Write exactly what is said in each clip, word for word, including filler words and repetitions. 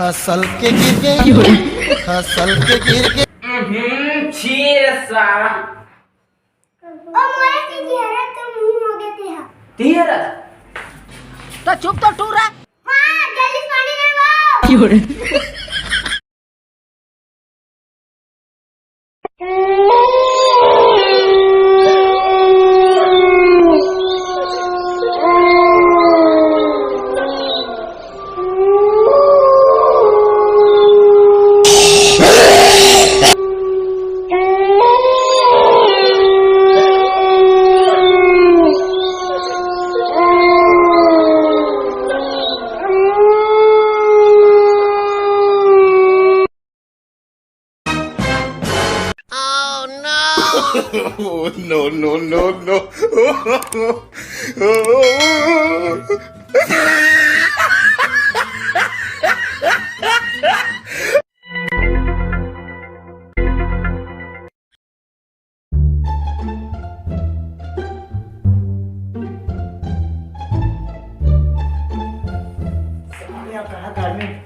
फसल के गिर गे, फसल के गिर गे। हम्म, छी रे साला। ओ मोरे के घेरा तो मुंह हो गए तेहा। तेरा? तो चुप तो टूरा। हाँ, जल्दी से पानी ले आओ। Oh, no, no, no, no.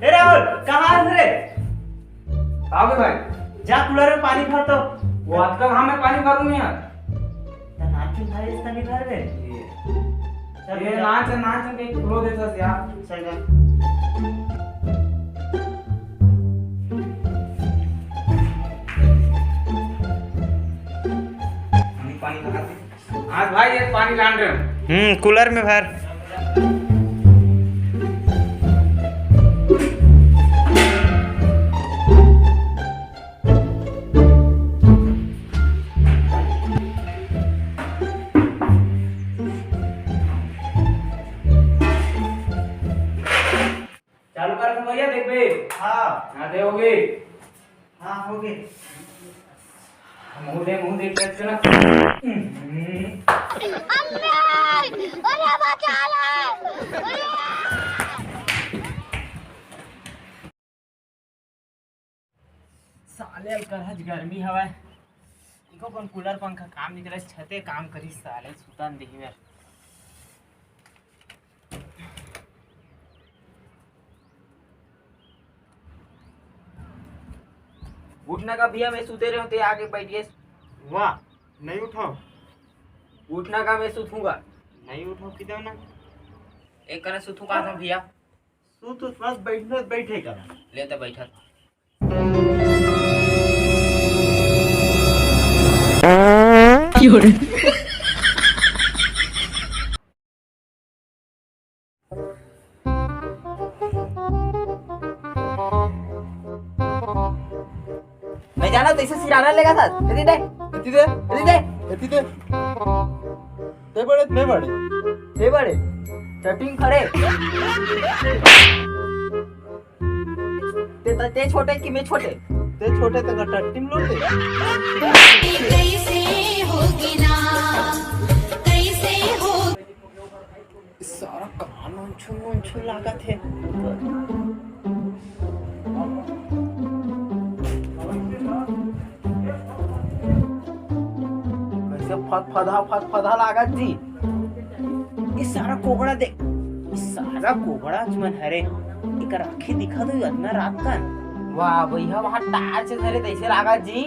ए राहुल, कहाँ हस रे? का बे भाई? जा कूलर में पानी भर तो। वो अतका घाम में पानी भरूँ यार। त नाचन भाई, इसका नहीं भर बे। ये। चल ये जा। नाच, नाच के फ्लो देता यार। चल जा। पानी, पानी भर दे। आज भाई ये पानी लान रहे हो। हम्म, कूलर में भर। चालू कर भैया, देखबे। हाँ। हाँ, दे होगे। हाँ, होगे। मुंह दे, मुंह दे, check कर। अरे बचा ले। साले अलकरहच गर्मी हवय। इको कोन कूलर पंखा काम नइ करे, छते काम करी साले, सुतन देही मेर। उठना का भैया, मैं सुते रहे हूँ, ते आके बैठ गए। वाह, नहीं उठाओ। उठना का, मैं सुतूंगा। नहीं उठाओ, किधर ना। एक करा सुतू का था भैया। सुत उत मत, बैठना बैठे करा। ले तो बैठा था। मैं जाना तो इसे सिराना लेगा था। दे दे, दे दे, दे दे, दे दे। दे बड़े, दे बड़े। दे बड़े। टटिंग खड़े। ते, ते, ते छोटे कि मैं छोटे? ते छोटे तो टट्टी में लोटे। कैसे होगी ना, कैसे हो। सारा कान उंचू उंचू लागत हे। कैसे फदफदा फदफदा लागत जी। ये सारा कोबड़ा दे, ये सारा कोबड़ा मन हरे, एकर आँखी दिखा दो अतना रात कन। वाह भैया, वहाँ टार्च धरे तैसे लागत जी।